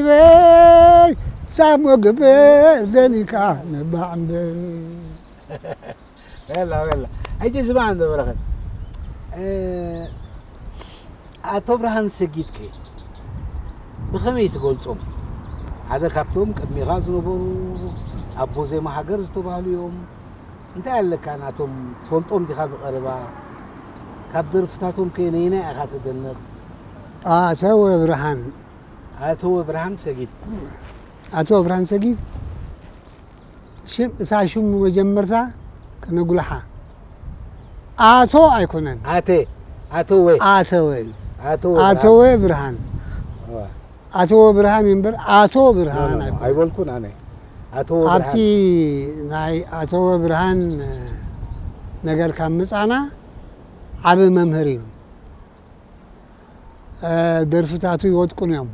ጸቢበይ ታሞ ግበር ደሊካ ነባዕ እምበር። ወላ ወላ ሕጂ ስማዕ እንዶ በረኸት፣ ኣቶ ብርሃን ሰጊድከ ብኸመይ ትገልጾም? ሓደ ካብቶም ቅድሜኻ ዝነበሩ ኣቦ ዜማ ሃገር ዝተባህሉ እዮም። እንታይ ኣለካ ናቶም ትፈልጦም ዲኻ ብቐረባ? ካብ ደርፍታቶም ከ ነይናይ ኢኻ ተደንቕ? ኣቶ ብርሃን ኣቶ ብርሃን ሰጊድ። ኣቶ ብርሃን ሰጊድ ሽም፣ እታ ሽሙ መጀመርታ ከነጉልሓ። ኣቶ ኣይኮነን። ኣተ፣ ኣተወ። ኣተወ እዩ። ኣተወ ኣተወ ብርሃን። ብርሃን። እዋ። ኣተወ ብርሃን እዩ እምበር ኣቶ ብርሃን ኖ፣ ኖ፣ ኖ፣ ኣይኮነን። ኣይበልኩን ኣነ። ኣተወ ኣብቲ ብርሃን። ናይ ኣተወ ብርሃን ነገር ካብ ምጻና ዓቢ መምህር እዩ። እ፣ ደርፍታቱ ይወድቁን እዮም።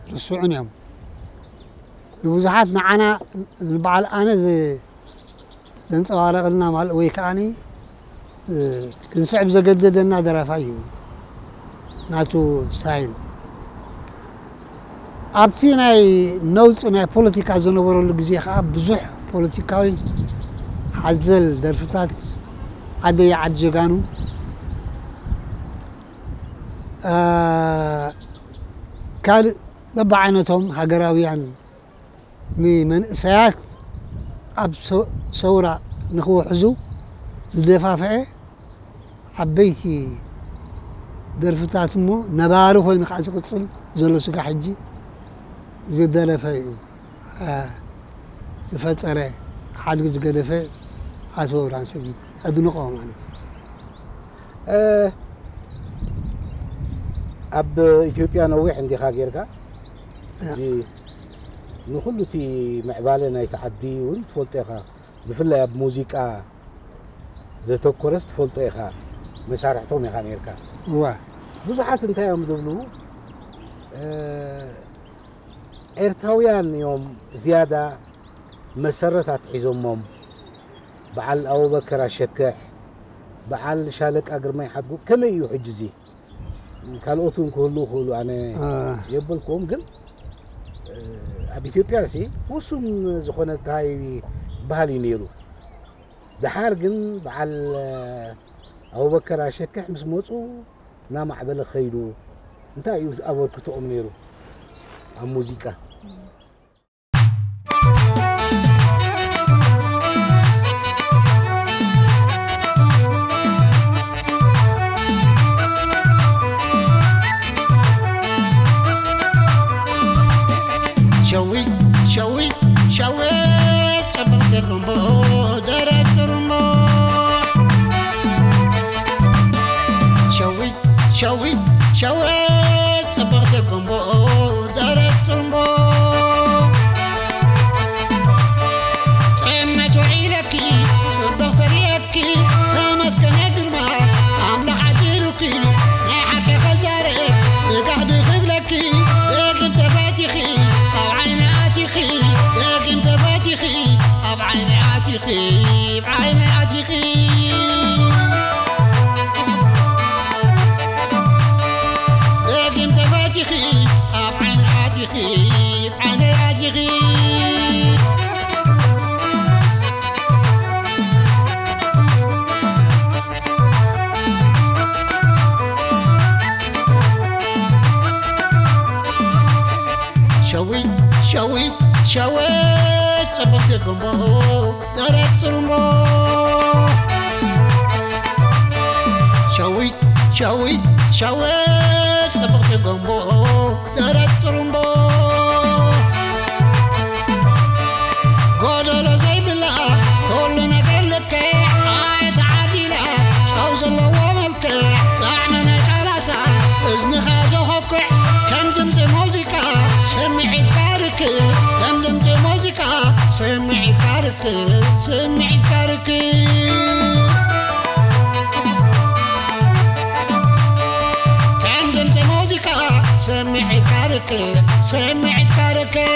ኣይርስዑን እዮም። ንብዙሓት ንዓና፣ ንበዓል ኣነ ዘ-፣ ዘንጸባረቐልና ማለት ወይ ከዓኒ፣ እ፣ ክንስዕብ ዘገደደና ደራፋይ እዩ። ናቱ ስታይል። ኣብቲ ናይ ነውጺ ናይ ፖለቲካ ዝነበረሉ ግዜ ከኣ ብዙሕ ፖለቲካዊ ሓዘል ደርፍታት ዓደይ ዓዲ ጀጋኑ፣ እ፣ ካልእ በብዓይነቶም ሃገራውያን ንመንእሰያት ኣብ ሰ-፣ ሰውራ ንኽውሕዙ ዝደፋፍአ ዓበይቲ ደርፍታት እሞ ነባሪ ኮይኑ ከዓ ዝቕጽል ዘሎ ስጋዕ ሕጂ ዝደረፈ እዩ። አ፣ ዝፈጠረ ሓድጊ ዝገደፈ ኣቶ ብርሃን ሰጊድ ኣድንቖ ማለት እዩ። እ፣ ኣብ ኢትዮጵያ ነዊሕ እንዲኻ ጌርካ። ያ። ሕጂ ንኹሉ እቲ ምዕባለ ናይቲ ዓዲ እውን ትፈልጦ ኢኻ። ብፍላይ ኣብ ሙዚቃ ዘተኮረስ ትፈልጦ ኢኻ። መሳርሕቶም ኢኻ ኔርካ። እዋ። ብዙሓት እንታይ እዮም ዝብሉ? እ፣ ኤርትራውያን እዮም ዝያዳ መሰረት ኣትሒዞሞም። በዓል ኣቡበከር ኣሸክሕ፣ በዓል ሻለቃ ግርማይ ሓድጉ፣ ከመይ እዩ ሕጂ እዚ? ካልኦት እውን ክህልዉ ይኽእሉ፣ ኣነ አ። የበልክዎም፣ ግን፣ እ፣ ኣብ ኢትዮጵያ ሲ ውሱን ዝኾነ እንታይ በሃል እዩ ነይሩ። ደሓር ግን በዓል፣ እ፣ ኣቡበከር ኣሸክሕ ምስ መጹ እናማዕበለ ኸይዱ። እንታይ እዩ ኣበርክቶኦም ነይሩ ኣብ ሙዚቃ? ሸዊት፣ ሸዊት፣ ሸዊት፣ ጽብቕቲ ጉንቦ፣ ደረት ጥርምቦ። ሸዊት፣ ሸዊት፣ ሸዊት፣ ጽብቕቲ ጉንቦ፣ ደረት ጥርምቦ። ጥዕመት ውዒለኪ፣ ጽብቕቲ ርእየኪ፣ ተመስገን ግርማ፣ ኣምላኽ ዓዲሉኪ፣ ናይ ሓቂ ክዛረብ፣ ብጋህዲ ክብለኪ፣ ደጊም ተፈቲኺ፣ ኣብ ዓይኒ ኣቲኺ፣ ደጊም ተፈቲኺ፣ ኣብ ዓይኒ ኣቲኺ፣ ኣብ ዓይኒ ኣቲኺ። ደጊም ተፈቲኺ፣ ኣብ ዓይኒ ኣቲኺ፣ ኣብ ዓይኒ ኣቲኺ። ሸዊት፣ ሸዊት፣ ሸዊት፣ ጽብቕቲ ጉንቦ፣ ደረት ጥርምቦ። ሸዊት፣ ሸዊት፣ ሸዊት፣ ጽብቕቲ ጉንቦ፣ ደረት ጥርምቦ። ጎደሎ ዘይብላ፣ ኩሉ ነገር ልክዕ፣ ኣየተዓዲላ፣ ጨው ዘለዎ መልክዕ፣ ጣዕሚ ናይ ቃላታ፣ እዝንኻ ዘኾኩዕ፣ ከም ድምፂ ሙዚቃ፣ ስምዒትካ ርክብ፣ ከም ድምፂ ሙዚቃ፣ ስምዒትካ ርክብ፣ ስምዒትካ ርክብ። ከም ድምፂ ሙዚቃ፣ ስምዒትካ ርክብ፣ ስምዒትካ ርክብ።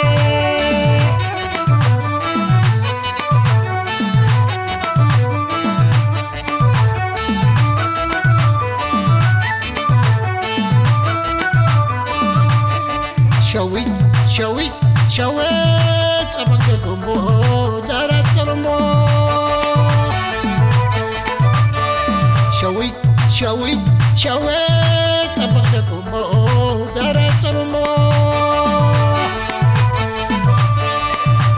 ሸዊት፣ ሸዊት፣ ሸዊት፣ ጸበል ጉንቦ፣ ደረት ጥርምቦ። ሸዊት፣ ሸዊት፣ ሸዊት፣ ጸበል ጉንቦ፣ ደረት ጥርምቦ።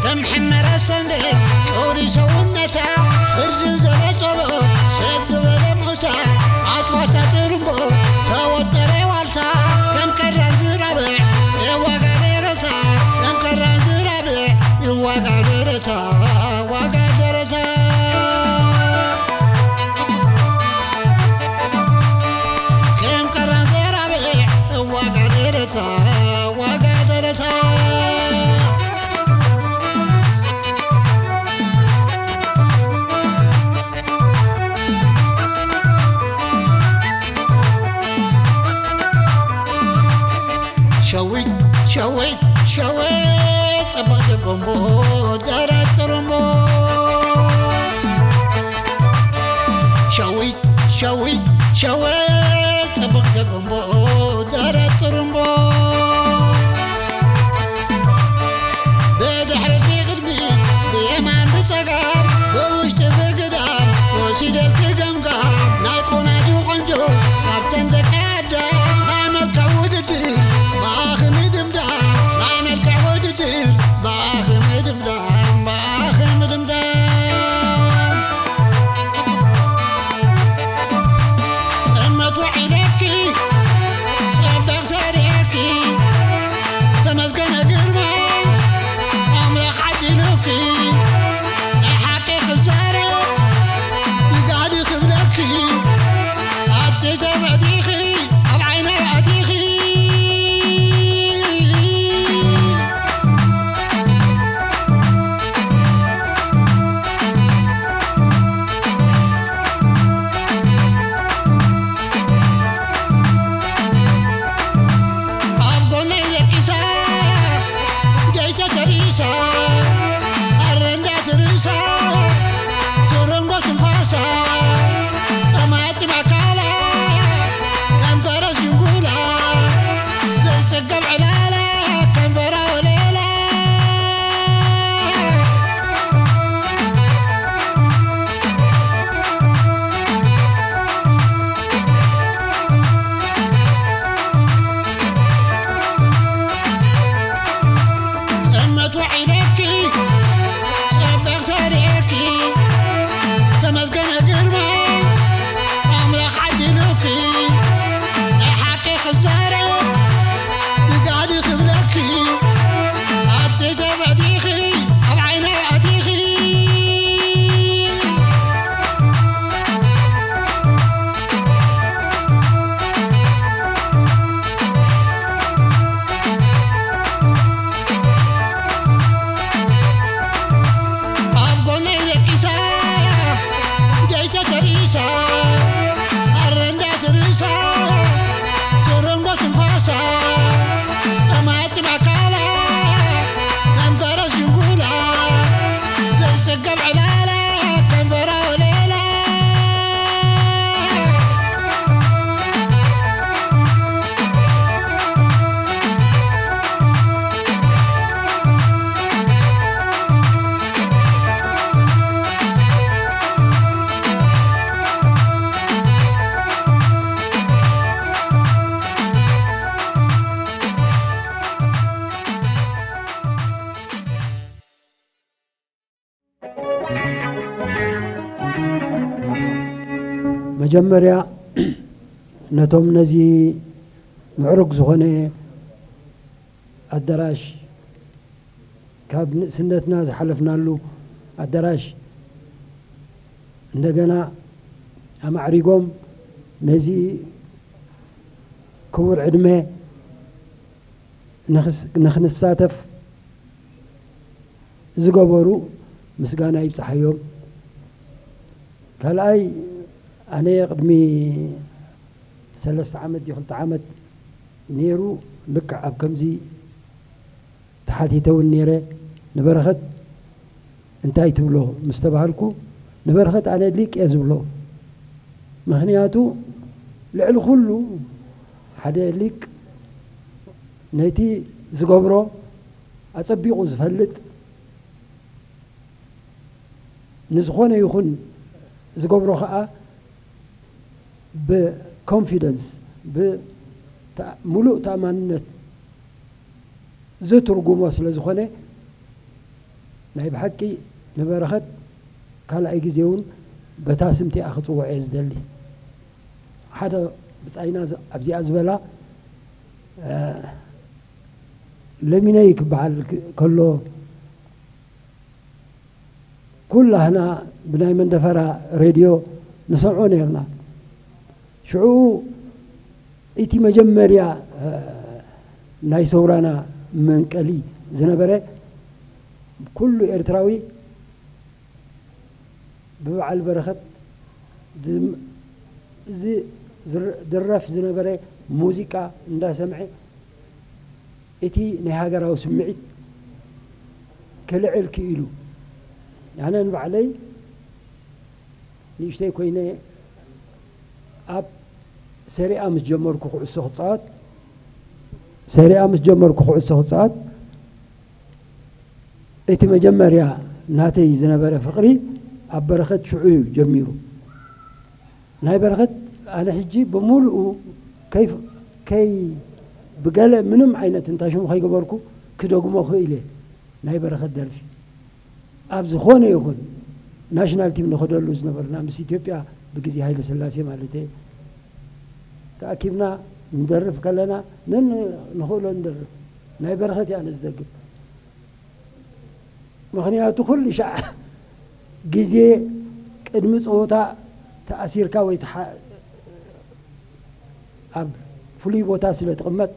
ከም ሕመረ ሰንደል ጦሪ ሰውነታ፣ ፍርዝን ዘነጸሎ ሰብ ዝበለ ሙታ፣ ኣጥዋታ ጥርምቦ፣ ተወጠረ ዋልታ፣ መጀመርያ ነቶም ነዚ ምዕሩግ ዝኾነ ኣዳራሽ፣ ካብ ንእስነትና ዝሓለፍናሉ ኣዳራሽ እንደገና ኣማዕሪጎም ነዚ ክቡር ዕድመ ንኽስ-፣ ንኽንሳተፍ ዝገበሩ ምስጋና ይብጽሓዮም። ካልኣይ፣ ኣነ ቅድሚ ሰለስተ ዓመት ድዩ ክልተ ዓመት ነይሩ፣ ልክዕ ኣብ ከምዚ ተሓቲተ እውን ነይረ። ንበረኸት እንታይ ትብሎ ምስ ተባሃልኩ፣ ንበረኸት ኣነ ሊቅ እየ ዝብሎ። ምኽንያቱ ልዕሊ ኩሉ ሓደ ሊቅ ነቲ ዝገብሮ ኣጸቢቑ ዝፈልጥ፣ ንዝኾነ ይኹን ዝገብሮ ኸኣ ብኮንፊደንስ፣ ብሙሉእ ተኣማንነት ዝትርጉሞ ስለ ዝኾነ፣ ናይ ብሓቂ ንበረኸት ካልኣይ ግዜ እውን በታ ስምቲኣ ክጽውዖ እየ ዝደሊ። ሓደ ብጻይና ዝ-፣ ኣብዚኣ ዝበላ፣ እ፣ ለሚነይ ክበሃል ክ-፣ ከሎ፣ ኩላህና ብናይ መንደፈራ ሬድዮ ንሰምዖ ነርና። ሽዑ እቲ መጀመርያ፣ እ፣ ናይ ሰውራና መንቀሊ ዝነበረ፣ ኩሉ ኤርትራዊ ብበዓል በረኸት ዝም-፣ እዚ ዝር-፣ ዝረፍ ዝነበረ ሙዚቃ እንዳሰምዐ፣ እቲ ናይ ሃገራዊ ስምዒት ክልዕል ክኢሉ። ኣነ ንባዕለይ ንእሽተይ ኮይነ ኣብ ሰሪኣ ምስ ጀመርኩ ኩዕሶ ክጻወት፣ ሰሪኣ ምስ ጀመርኩ ኩዕሶ ክጻወት፣ እቲ መጀመርያ ናተይ ዝነበረ ፍቕሪ ኣብ በረኸት ሽዑ እዩ ጀሚሩ። ናይ በረኸት ኣነ ሕጂ ብምሉኡ ከይ-፣ ከይ-፣ ብገለ ምንም ዓይነት እንታይ ሽሙ ከይገበርኩ ክደግሞ ክእል እየ። ናይ በረኸት ደርፊ ኣብ ዝኾነ ይኹን ናሽናል ቲም ንኸደሉ ዝነበርና ምስ ኢትዮጵያ ብግዜ ሃይለ ስላሴ ማለት እየ፣ ተኣኪብና ንደርፍ ከለና ነን ንኽእሎ ንደርፍ። ናይ በረኸት እየ ኣነ ዝደግም። ምኽንያቱ ኩሉ ሻዕ ግዜ ቅድሚ ጸወታ ተኣሲርካ ወይ ተሓ-፣ ኣብ ፍሉይ ቦታ ስለ ትቕመጥ፣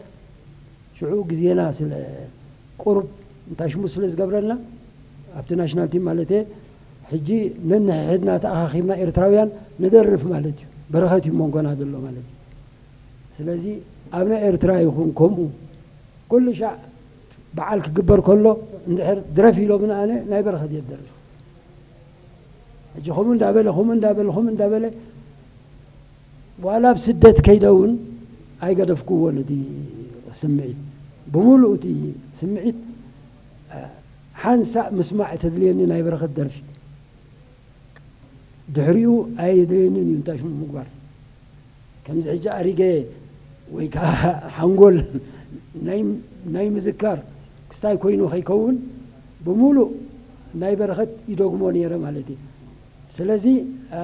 ሽዑ ግዜና ስለ ቁሩብ እንታይ ሽሙ ስለ ዝገብረልና፣ ኣብቲ ናሽናል ቲም ማለት እየ፣ ሕጂ ነንሕድና ተኣኻኺብና ኤርትራውያን ንደርፍ ማለት እዩ። በረኸት እዩ መንጎና ዘሎ ማለት እዩ። ስለዚ ኣብ ናይ ኤርትራ ይኹን ከምኡ ኩሉ ሻዕ በዓል ክግበር ከሎ እንድሕር ድረፍ ኢሎምና ኣነ ናይ በረኸት እየ ዝደርፍ። ሕጂ ከምኡ እንዳበለ፣ ከምኡ እንዳበለ፣ ከምኡ እንዳበለ፣ ዋላ ኣብ ስደት ከይደ እውን ኣይገደፍኩዎን እቲ ስምዒት። ብምሉእ እቲ ስምዒት፣ እ፣ ሓንሳእ ምስማዕ እተድልየኒ ናይ በረኸት ደርፊ። ድሕሪኡ ኣየድልየንን እዩ እንታይ ሽሙ ምግባር። ከምዚ ሕጂ ኣሪገ ወይ ከዓ ሓንጎል ናይ፣ ናይ ምዝካር ክስታይ ኮይኑ ከይከውን ብምሉእ ናይ በረኸት ይደግሞ ነይረ ማለት እዩ። ስለዚ፣ እ፣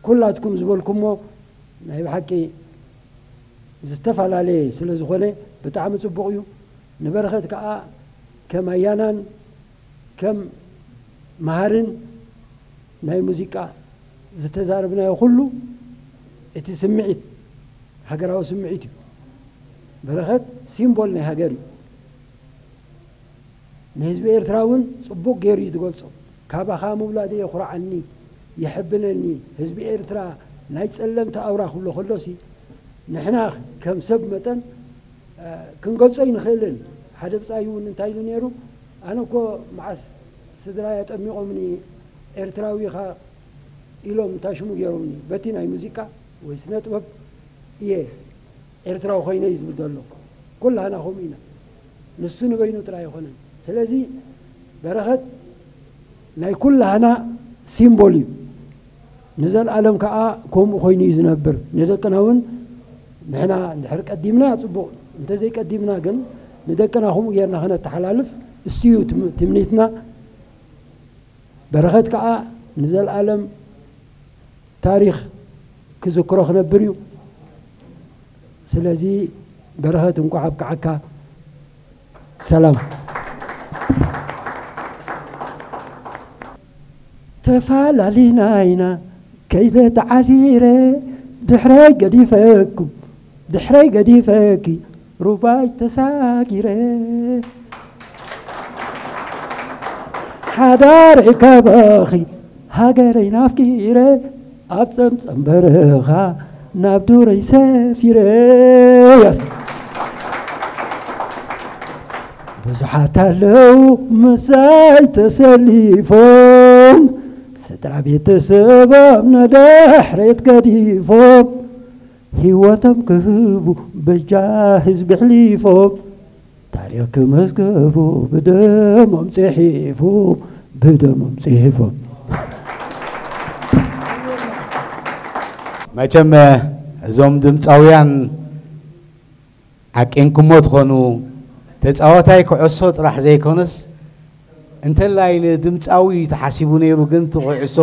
ኩላትኩም ዝበልኩሞ ናይ ብሓቂ ዝተፈላለየ ስለ ዝኾነ ብጣዕሚ ጽቡቕ እዩ። ንበረኸት ከኣ ከም ኣያናን ከም መሃርን ናይ ሙዚቃ ዝተዛረብናዮ ኩሉ እቲ ስምዒት፣ ሃገራዊ ስምዒት እዩ። በረኸት ሲምቦል ናይ ሃገር እዩ። ንህዝቢ ኤርትራ እውን ጽቡቕ ገይሩ እዩ ዝገልጾ። ካባኻ ምውላደይ የኹርዓኒ፣ የሐብነኒ። ህዝቢ ኤርትራ ናይ ጸለምቲ ኣውራ ክብሎ ከሎሲ፣ ንሕና ከም ሰብ መጠን፣ እ፣ ክንገልጾ ኣይንኽእልን። ሓደ ብጻይ እውን እንታይ ኢሉ ነይሩ? ኣነ እኮ መዓስ ስድራይ ኣጠሚቖምኒ፣ ኤርትራዊ ኢኻ ኢሎም እንታይ ሽሙ ገይሮምኒ። በቲ ናይ ሙዚቃ ወይ ስነ ጥበብ እየ ኤርትራዊ ኮይነ እዩ ዝብል ዘሎ። ኩላህና ከምኡ ኢና። ንሱ ንበይኑ ጥራይ ኣይኮነን። ስለዚ በረኸት ናይ ኩላህና ሲምቦል እዩ። ንዘለኣለም ከኣ ከምኡ ኮይኑ እዩ ዝነብር። ንደቅና እውን ንሕና እንድሕር ቀዲምና ጽቡቕ፣ እንተዘይቀዲምና ግን ንደቅና ከምኡ ጌርና ክነተሓላልፍ እሱ እዩ ትም-፣ ትምኒትና። በረኸት ከኣ ንዘለኣለም ታሪኽ ክዝክሮ ክነብር እዩ። ስለዚ በረኸት፣ እንኳዕ ኣብቅዓካ። ሰላም። ተፋላሊና ኢና ከይደ ተዓሲረ፣ ድሕረይ ገዲፈኩም፣ ድሕረይ ገዲፈኪ፣ ሩባይ ተሳጊረ። ሓዳረይ ካባኺ ሃገረይ ናፍቂረ፣ ኣብ ጸምጸም በረኻ ናብ ዱረይ ሰፊረ። ያስ-፣ ብዙሓት ኣለዉ ምሳይ ተሰሊፎም፣ ስድራ ቤተሰቦም ንድሕሬት ገዲፎም፣ ህይወቶም ክህቡ በጃ ህዝቢ ኣሕሊፎም፣ ታሪኽ ክመዝገቡ ብደሞም ጽሒፎም፣ ብደሞም ጽሒፎም። መቸም እዞም ድምፃውያን ዓቂንኩሞ ትኾኑ። ተፃዋታይ ኩዕሶ ጥራሕ ዘይኮነስ፣ እንተላይ ንድምፃዊ ተሓሲቡ ነይሩ፣ ግን እቲ ኩዕሶ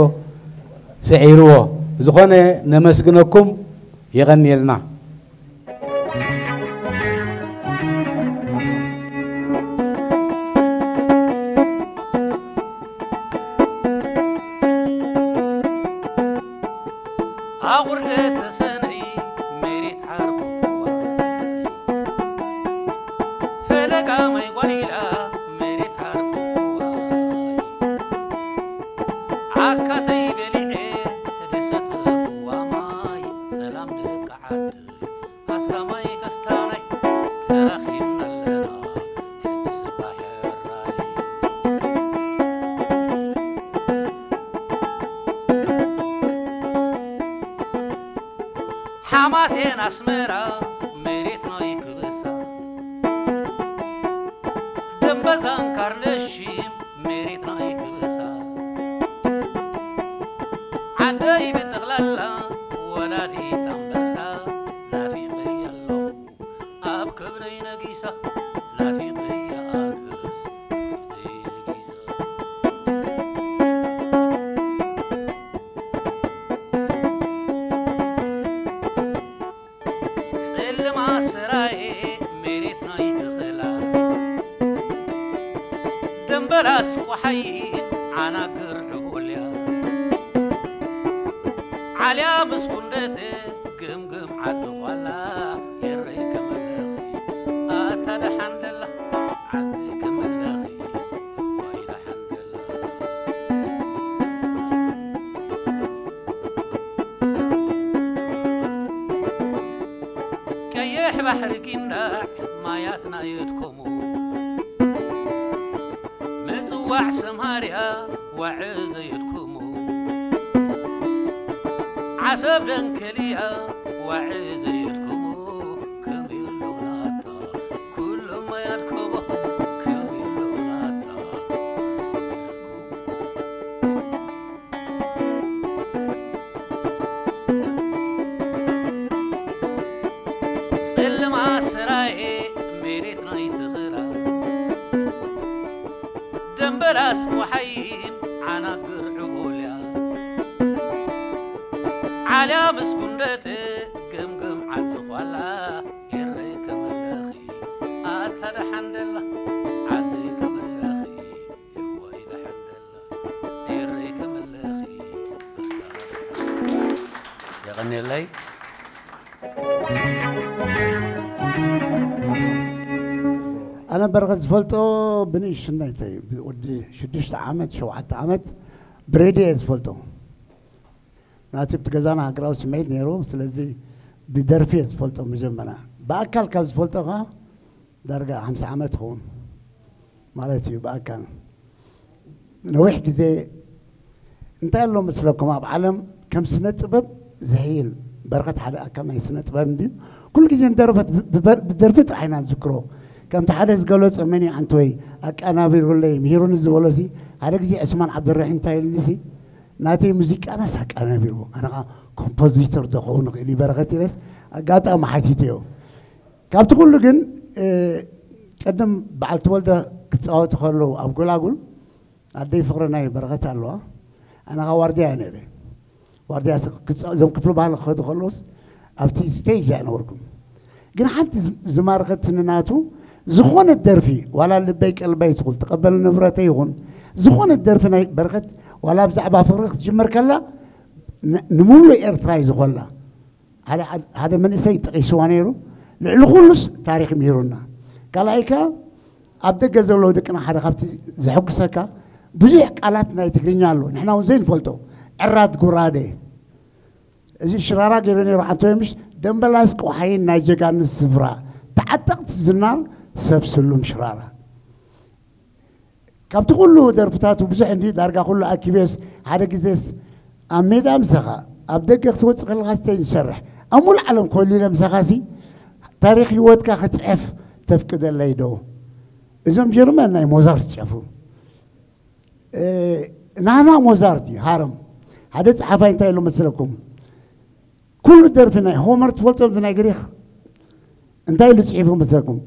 ስዒርዎ። ዝኾነ ነመስግነኩም፣ የቐንየልና። ኣቑርደት ተሰነይ መሬት ዓርኩዋይ፣ ፈለጋ ማይ ጓይላ መሬት ዓርኩዋይ፣ ዓካተይ በሊዐ ዝሰተኹዋ ማይ፣ ሰላም ደቂ ዓደይ፣ ኣስላማይ ቀስታናይ፣ ተራኺብና ኣለና ሕጂ ስባሕ ሕራይ። ሓማሴን ኣስመራ መሬት ናይ ክብሳ፣ ደንበዛን ካርነሽም መሬት ናይ ክብሳ፣ ዓደይ ብጠቕላላ ወላዲት ኣንበሳ፣ ናፊቐያ ኣለኹ ኣብ ክብረይ ነጊሳ፣ ናፊቐያ ኣነስ ክብረይ ነጊሳ። ጸልማ ስራየ መሬት ናይ ተኸላ፣ ደምበላስ ቆሓይን ዓናግር ዕቡልያ፣ ዓልያ ምስ ጉንደተ ገምገም ዓዲ ዃላ፣ ኤረይ ከመለኺ ኣታ ደሓን ደላ፣ ዓዲ ከመለኺ እዋይ ደሓን ደላ። ቀይሕ ባሕሪ ጊንዳዕ ማያትና የድከሙ፣ ምጽዋዕ ሰማርያ ዋዒ ዘየድከሙ፣ ዓሰብ ደንከልያ ዋዒ ዘየድከሙ፣ ከመይ ኣለዉ ናታ ኩሎም ማይ ኣድከቦ፣ ከመይ ኣለዉ ናታ። ጸልማ ስራየ መሬት ናይ ተኸላ፣ ደምበላስ ቆሓይን ዓናግር ዕቡልያ፣ ዓልያ ምስ ጉንደተ ገምገም ዓዲ ዃላ፣ ኤረይ ከመለኺ ኣታ ደሓን ደላ፣ ዓደይ ከመለኺ እዋይ ደሓን ደላ፣ ኤረይ ከመለኺ። የቐንየለይ። ኣነ በረኸት ዝፈልጦ ብንእሽነተይ፣ ወዲ ሽዱሽተ ዓመት፣ ሸውዓተ ዓመት፣ ብሬድዮ እየ ዝፈልጦ። ናቲ ኣብቲ ገዛና ሃገራዊ ስምዒት ነይሩ። ስለዚ ብደርፊ እየ ዝፈልጦ መጀመርያ። ብኣካል ካብ ዝፈልጦ ኸዓ ዳርጋ ሓምሳ ዓመት ይኸውን ማለት እዩ ብኣካል። ነዊሕ ግዜ እንታይ ኣሎ መስለኩም፣ ኣብ ዓለም ከም ስነ ጥበብ ዝሕይል በረኸት ሓደ ኣካል ናይ ስነ ጥበብ እንድዩ። ኩሉ ግዜ ንደረፈት ብ-፣ ብ-፣ ብደርፊ ጥራሕ ኢና ንዝክሮ። ከምቲ ሓደ ዝገለጾ መን እዩ ኣንቶይ ኣቀናቢሩለይ ምሂሩኒ ዝበሎሲ፣ ሓደ ግዜ ዕስማን ዓብደራሒም እንታይ ኢሉኒሲ፣ ናተይ ሙዚቃናስ ኣቀናቢርዎ፣ ኣነ ኸዓ ኮምፖዚተር ዶ ኸውን እኽእል እዩ በረኸት ኢለስ ኣጋጣሚ ሓቲተዮ። ካብቲ ኩሉ ግን፣ እ፣ ቅድም በዓል ተወልደ ክጻወቱ ከለዉ ኣብ ጎላጉል ኣደይ ፍቕሪ ናይ በረኸት ኣለዋ። ኣነ ኸዓ ዋርድያ እየ ነይረ። ዋርድያ ስ-፣ ክጸ-፣ እዞም ክፍሊ ባህሊ ክኸዱ ከለውስ ኣብቲ ስቴጅ ኣይነበርኩም። ግን ሓንቲ ዝ-፣ ዝማረኸትኒ ናቱ ዝኾነት ደርፊ፣ ዋላ ልበይ ቀልበይ ትኹል፣ ተቐበል ንብረተይ ይኹን፣ ዝኾነት ደርፊ ናይ በረኸት፣ ዋላ ብዛዕባ ፍቕሪ ክትጅምር ከላ፣ ን-፣ ንምሉእ ኤርትራ እዩ ዝኾላ። ሓደ፣ ሓደ፣ ሓደ መንእሰይ ጠቒስዋ ነይሩ። ልዕሊ ኩሉስ ታሪኽ ምሂሩና። ካልኣይ ከኣ ኣብ ደገ ዘለዉ ደቅና ሓደ ካብቲ ዘሐጉሰካ ብዙሕ ቃላት ናይ ትግርኛ ኣሎ። ንሕና እውን ዘይንፈልጦ። ዕራት ጉራደ። እዚ ሽራራ ገይሩ ነይሩ ዓንቶ የምሽ ደምበላስ ቆሓይን ናይ ጀጋኑ ስፍራ። ተዓጠቕቲ ዝናር ሰብ ስሉም ሽራራ። ካብቲ ኩሉ ደርፍታቱ ብዙሕ እንዲ ዳርጋ ኩሉ ኣኪቤስ ሓደ ግዜስ ኣብ ሜዳ ምሳኻ ኣብ ደገ ክትወፅእ ከለኻ ስተይ ዝሰርሕ ኣብ ሙሉእ ዓለም ኮሊለ ምሳኻሲ ታሪኽ ህይወትካ ክፅሕፍ ተፍቅደለይ ዶ? እዞም ጀርመን ናይ ሞዛርት ፅሕፉ። እ፣ ናና ሞዛርት እዩ ሃረም። ሓደ ፀሓፋይ እንታይ ኢሉ መስለኩም? ኩሉ ደርፊ ናይ ሆመር ትፈልጦም ናይ ግሪኽ እንታይ ኢሉ ፅሒፉ መስለኩም?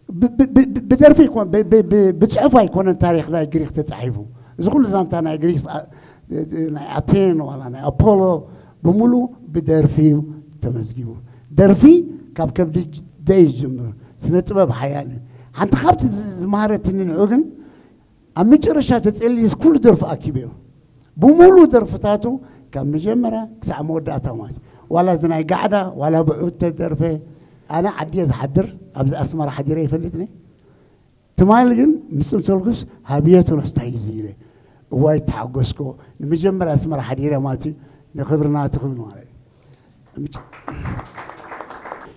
ብ-፣ ብ-፣ ብ-፣ ብ-፣ ብደርፊ ኣይኮን-፣ ብ-፣ ብ-፣ ብ-፣ ብፅሑፍ ኣይኮነን ታሪኽ ናይ ግሪኽ ተፃሒፉ። እዚ ኩሉ ዛንታ ናይ ግሪክ፣ አ-፣ ናይ ኣቴን ዋላ ናይ ኣፖሎ ብምሉ ብደርፊ እዩ ተመዝጊቡ። ደርፊ ካብ ከብዲ ደይ ዝጅምር ስነ ጥበብ ሓያል እዩ። ሓንቲ ካብቲ ዝ-፣ ዝማሃረትኒ ንዑ ግን ኣብ መጨረሻ ተጸልይስ ኩሉ ደርፉ ኣኪበዮ። ብምሉ ደርፍታቱ ካብ መጀመርያ ክሳዕ መወዳእታ ማለት እዩ። ዋላ እዚ ናይ ጋዕዳ፣ ዋላ ብዑት ተደርፈ፣ ኣነ ዓድየ ዝሓድር፣ ኣብዚ ኣስመራ ሓዲረ ይፈልጥኒ። ትማሊ ግን ምስ ጽምሰልኩስ ሃብየ ተነስታይ እዚ ኢለ። እዋይ ተሓጎስኮ፣ ንመጀመርያ ኣስመራ ሓዲረ ማለት እዩ፣ ንኽብርና ትኽብል ማለት እዩ።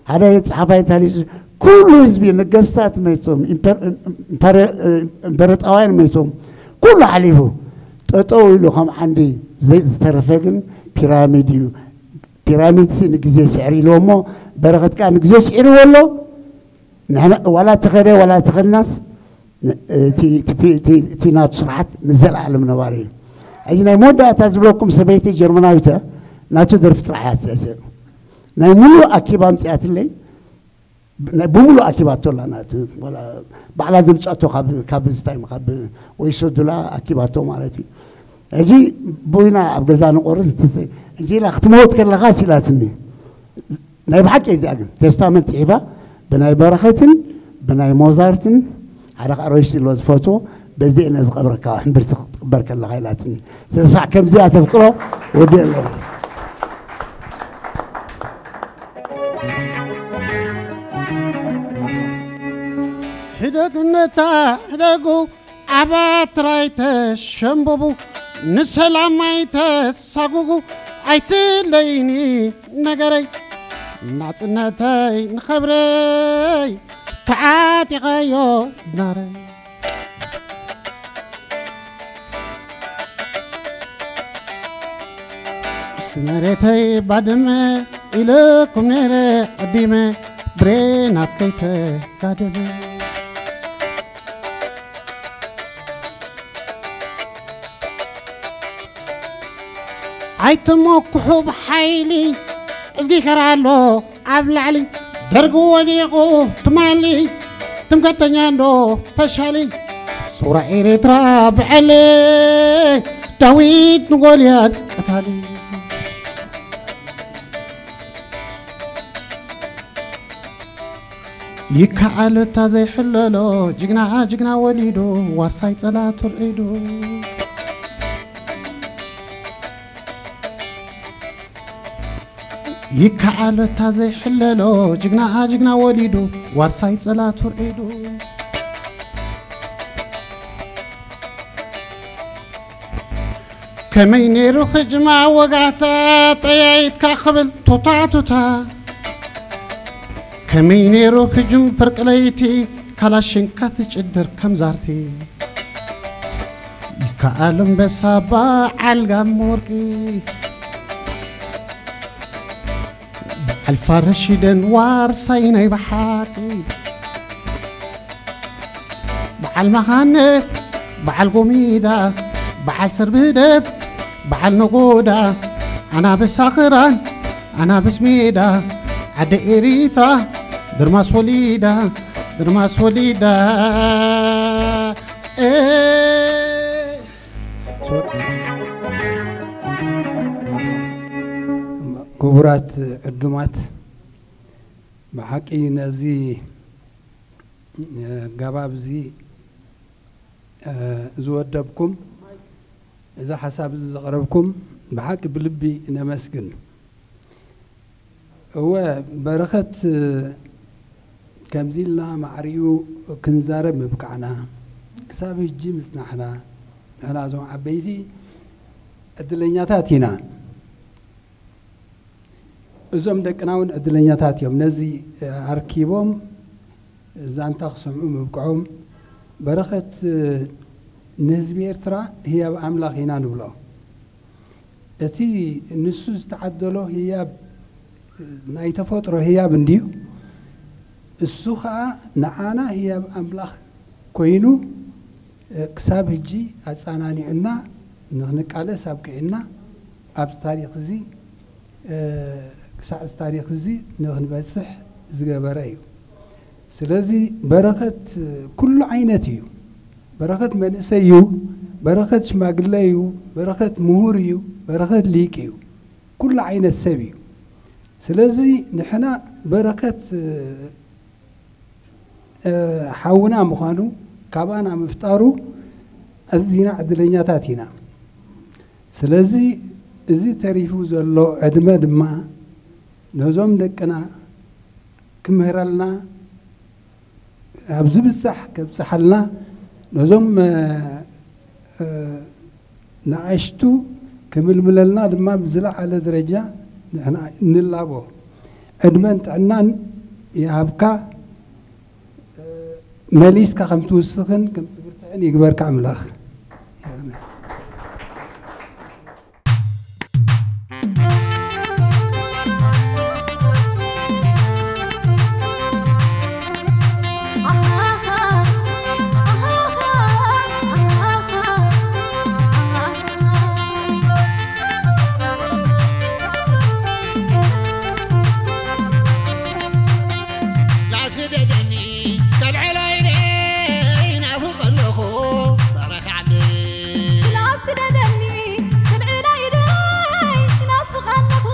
ሓደ ጸሓፋይ እንታይ ኢሉ፣ ኩሉ ህዝቢ፣ ነገስታት መይቶም፣ ኢምፐር-፣ ኢምፐረ-፣ ኢምፐረጣውያን መይቶም፣ ኩሉ ሓሊፉ ጠጠው ኢሉ ከም ዓንዲ ዘይ-፣ ዝተረፈ ግን ፒራሚድ እዩ። ፒራሚድ ሲ ንግዜ ስዕር ኢልዎ እሞ በረኸት ከኣ ንግዜ ስዒርዎ ኣሎ። ንሕና ዋላ ተኸደ ዋላ ተኸድናስ ን-፣ እቲ፣ እቲ ፒ-፣ እቲ፣ እቲ ናቱ ስርዓት ንዘለኣለም ነባሪ እዩ። ሕጂ ናይ መወዳእታ ዝብለኩም ሰበይቲ ጀርመናዊት እያ፣ ናቱ ደርፊ ጥራሕ እያ ትስዕስዕ። ናይ ሙሉእ ኣኪባ ኣምጺኣትለይ፣ ብ-፣ ናይ ብሙሉእ ኣኪባቶ ኣላ ናቱ፣ ዋላ ባዕላ ዘምጻቶ ካብ፣ ካብ ስታይ፣ ካብ ወይሶ ዱላ ኣኪባቶ ማለት እዩ። ሕጂ ቡይና ኣብ ገዛ ንቆርስ፣ ትስ-፣ እንጀራ ክትመውት ከለኻ ሲላትኒ። ናይ ብሓቂ እዚኣ ግን ቴስታመንት ጽሒፋ ብናይ በረኸትን ብናይ ሞዛርትን ሓደ ከዓ ሮይስ ኢሎ ዝፈትዎ በዚ እነ ዝቐብረካ ሕምብርቲ ክትቕበር ከለኻ ኢላትኒ። ስለሳዕ ከምዚኣ ተፍቅሮ ወዲ ኣለኹ። ሕደግነታ ሕደጉ ኣባትራይ ተሸምብቡ ንሰላም ኣይተሳጉጉ ኣይትለይኒ ነገረይ ናጽነተይ ንኸብረይ ተዓጢቐዮ ዝናረይ ስመሬተይ ባድመ ኢለኩም ነይረ ቀዲመ ብሬናት ከይተጋደመ ኣይትመኩሑ ብሓይሊ እዝጊ ከራ ኣሎ ኣብ ላዕሊ ደርጊ ወዲቑ ትማሊ ትምከተኛ እንዶ ፈሻሊ ሰውራ ኤርትራ ብዐለ ዳዊት ንጎልያድ ቀታሊ ይከኣል እታ ዘይሕለሎ ጅግና ጅግና ወሊዱ ዋርሳይ ጸላቱ ርዒዱ ይከኣል እታ ዘይሕለሎ ጅግና ጅግና ወሊዱ ዋርሳይ ጸላቱ ርዒዱ ከመይ ነይሩ ክጅማ ወጋሕታ ጠያይትካ ክብል ቱታ ቱታ ከመይ ነይሩ ክጅም ፍርቂ ለይቲ ካላሽንካ ትጭድር ከም ዛርቲ ይከኣል እምበሳ በዓል ጋሞ ወርቂ በዓል ፋረሺደን ዋርሳይ ናይ ብሓቂ በዓል መኻነ በዓል ጎሚዳ በዓል ሰርብደብ በዓል ነጎዳ ኣናብስ ኣኽራን ኣናብስ ሜዳ ዓደ ኤሪትራ ድርማስ ወሊዳ ድርማስ ወሊዳ እ ክቡራት ዕዱማት፣ ብሓቂ ነዚ፣ እ፣ ኣገባብ እዚ፣ እ፣ ዝወደብኩም፣ እዚ ሓሳብ እዚ ዘቕረብኩም ብሓቂ ብልቢ ነመስግን። እወ፣ በረኸት፣ እ፣ ከምዚ ኢልና ማዕሪኡ ክንዛረብ ምብቃዕና፣ ክሳብ ሕጂ ምጽናሕና፣ ንሕና እዞም ዓበይቲ ዕድለኛታት ኢና። እዞም ደቅና እውን ዕድለኛታት እዮም። ነዚ ኣርኪቦም ዛንታ ክሰምዑ ምብቅዖም። በረኸት ንህዝቢ ኤርትራ ህያብ ኣምላኽ ኢና ንብሎ። እቲ ንሱ ዝተዓደሎ ህያብ ናይ ተፈጥሮ ህያብ እንድዩ። እሱ ኸኣ ንዓና ህያብ ኣምላኽ ኮይኑ፣ እ፣ ክሳብ ሕጂ ኣጸናኒዑና ንኽንቃለስ ኣብቂዑና፣ ኣብዚ ታሪኽ እዚ፣ እ፣ ክሳዕ እዚ ታሪኽ እዚ ንኽንበጽሕ ዝገበረ እዩ። ስለዚ በረኸት ኩሉ ዓይነት እዩ። በረኸት መንእሰይ እዩ፣ በረኸት ሽማግለ እዩ፣ በረኸት ምሁር እዩ፣ በረኸት ሊቅ እዩ። ኩሉ ዓይነት ሰብ እዩ። ስለዚ ንሕና በረኸት፣ እ፣ እ፣ ሓውና ምዃኑ ካባና ምፍጣሩ ኣዚና ዕድለኛታት ኢና። ስለዚ እዚ ተሪፉ ዘሎ ዕድመ ድማ ነዞም ደቅና ክምህረልና፣ ኣብ ዝብጻሕ ከብጽሓልና፣ ነዞም፣ እ፣ እ፣ ንኣሽቱ ክምልምለልና ድማ ብዝለዓለ ደረጃ ንሕና ንላቦ። ዕድመን ጥዕናን ይሃብካ። መሊስካ ከም ትውስኽን ከም ትብርትዕን ይግበርካ ኣምላኽ። ላስደደኒ ከልዕላ ኢለ ይናፍቕ ኣለኹ በረኻ ዓደይ። ላስደደኒ ከልዕላ ኢለ ይናፍቕ ኣለኹ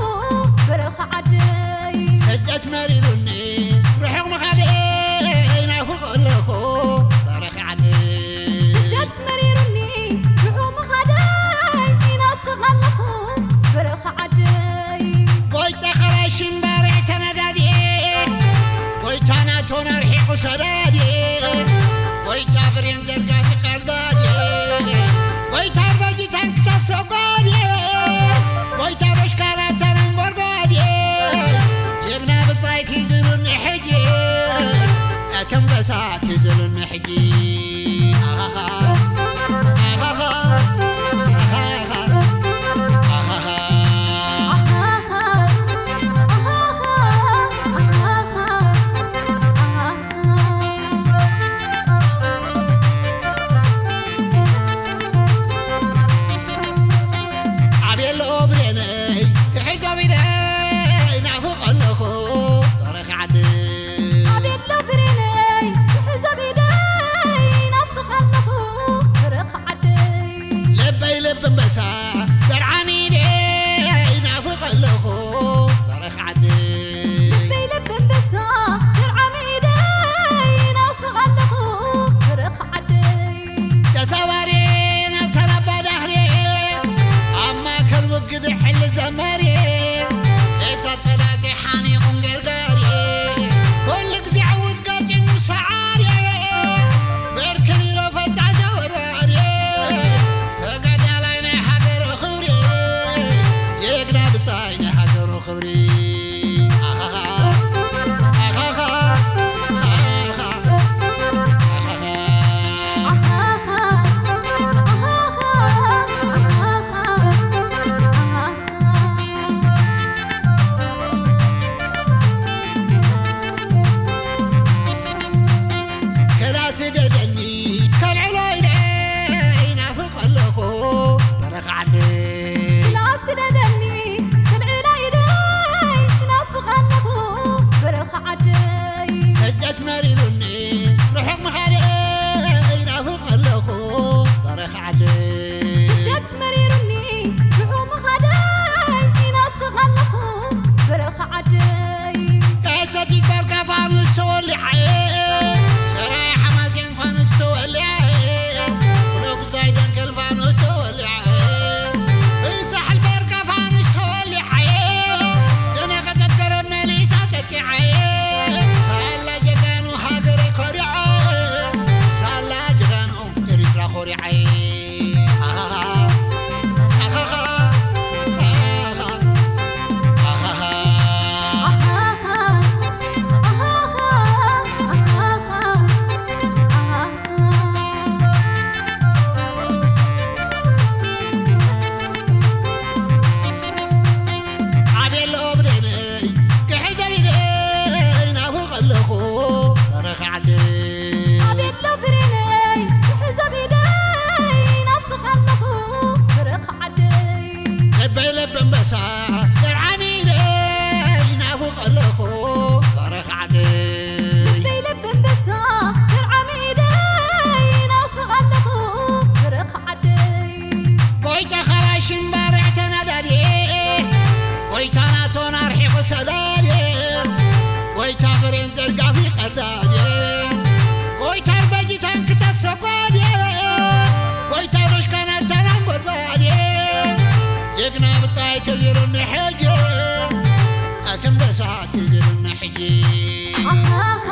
በረኻ ዓደይ። ስደት መሪሩኒ ርሑቕ ምኻደይ ይናፍቕ ኣለኹ በረኻ ዓደይ። ስደት መሪሩኒ ርሑቕ ምኻደይ ይናፍቕ ኣለኹ በረኻ ዓደይ። ጎይታ ካላሽን ባርዕ ተነዳድየ፣ ጎይታ ናቶን ኣርሒቑ ሰዳድየ፣ ጎይታ ብሬን ዘርጋፊ ቀርዳድየ፣ ጎይታ ኣርባጂ ታንክታት ሰጓድየ፣ ጎይታ ዶሽካላት ተነንጎርጓድየ፣ ጀግና ብጻይ ኪዝሉኒ ሕጂ፣ ኣተንበሳ ኪዝሉኒ ሕጂ። ኣቤሎ ብሬነይ ክሕዞ ኢደይ ናፍቕ ኣለኹ በረኻ ዓደይ። ኣቤሎ ብሬነይ ክሕዞ ኢደይ ናፍቕ ኣለኹ በረኻ ዓደይ። ልበይ ልቢ ኣንበሳ ደርዓም ኢደይ ናፍቕ ኣለኹ በረኻ ዓደይ። ልበይ ልቢ ኣንበሳ ደርዓም ኢደይ ናፍቕ ኣለኹ በረኻ ዓደይ። ተሳባሪ ናብታ ላባ ዳህሪ ኣብ ማእከል ውግእ ዝሕል ዘማሪ ቄሳር ጸላቲ ሓኒቑን ገርጋሪ ኩሉ ግዜ ዕውት ጋጢሙ ሰዓሪ በርክል ኢሎ ፈታሕ ዘወራሪ ተጋዳላይ ናይ ሃገሩ ክብሪ ጀግና ብጻይ ናይ ሃገሩ ክብሪ። ኣሃሃ፣ ኣሃሃ፣ ኣሃሃ፣ ኣሃሃ። ክላ ስደደኒ ከልዕሎ ኢለ ይናፍቕ ኣለኹ በረኻ ዓደይ። ክላ ስደደኒ ከልዕሎ ኢለ ይናፍቕ ኣለኹ በረኻ ዓደይ። ስደት መሪሩኒ ርሑቕ ምኻደይ ይናፍቕ ኣለኹ በረኻ ዓደይ። ስደት መሪሩኒ ርሑቕ ምኻደይ ይናፍቕ ኣለኹ በይለብ ኣንበሳ ዘርዓሚደ ይናፍቕ ኣለኹ በረኻ ዓደይ። በይለብ ኣንበሳ ዘርዓሚደ ይናፍቕ ኣለኹ በረኻ ዓደይ። ጎይታ ኻላሽን ባርዕ ተናዳድየ፣ ጎይታ ናቶን ኣርሒቑ ሰዳድየ፣ ጎይታ ብሬን ዘርጋፊ ቀዳድየ፣ ጎይታ በጅታን ክተፍ ሰጓድየ፣ ጎይታ ዶሽካና ታላም ጎድባድየ። ጀግና ብጻይ ተዚሩኒ ሕጂ፣ ኣትንበሳ ተዚሩኒ ሕጂ። ኣሃሃ